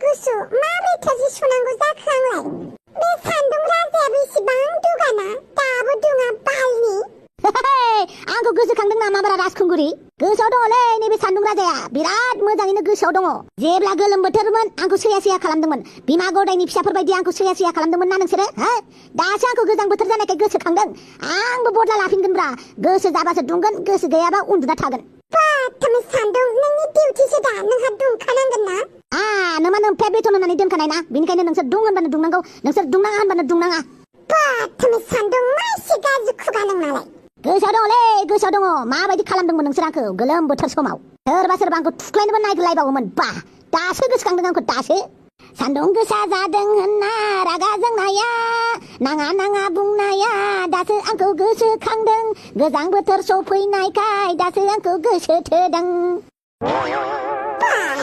गुसु माबोरैथो जि सुनांगौ जाखो आंलाय बे सान्दुं राजायाबो इसिबां दुगाना दाबो दुङा बालनि आंखौ गोसोखांदों नामा बारा राजखुंगुरि गोसोआव दङलै नैबे सान्दुं राजाया बिराद मोजाङैनो गोसोआव दङ जेब्ला गोलोम बोथोरमोन आंखौ सैया खालामदोंमोन बिमा गदायनि फिसाफोर बायदि आंखौ सैया खालामदोंमोन ना नोंसोरो हो दासो आंखौ गोजां बोथोर जानायखाय गोसोखांदों आंबो बदला लाफिनगोनब्रा गोसो जाबासो दुंगोन गोसो गैयाबा उन्दुना थागोन बाथामै सान्दुं नोंनि डिउटिसो दा नोंहा दुंखानांगोन ना नोमा नोमफाया बेथन होनानै दोनखानाय ना बेनिखायनो नोंसोर दुं होनबानो दुंनांगौ नोंसोर दुंनाङा होनबानो दुंनाङा बाथामै सान्दुं मा एसे गाज्रि खुगा नोंनालाय गोसोआव दङलै गोसोआव दङ माबायदि खालामदोंमोन नोंसोर आंखौ गोलोम बोथोर समाव सोरबा आंखौ थुख्लायनोबो नागिरलायबावोमोन बा दासो गोसोखांदों आंखौ दासो सान्दुं गोसा जादों होनना रागा जोंनाया नाङा बुंनाया दासो आंखौ गोसोखांदों गोजां बोथोर सफैनायखाय दासो आंखौ गोसो थोदों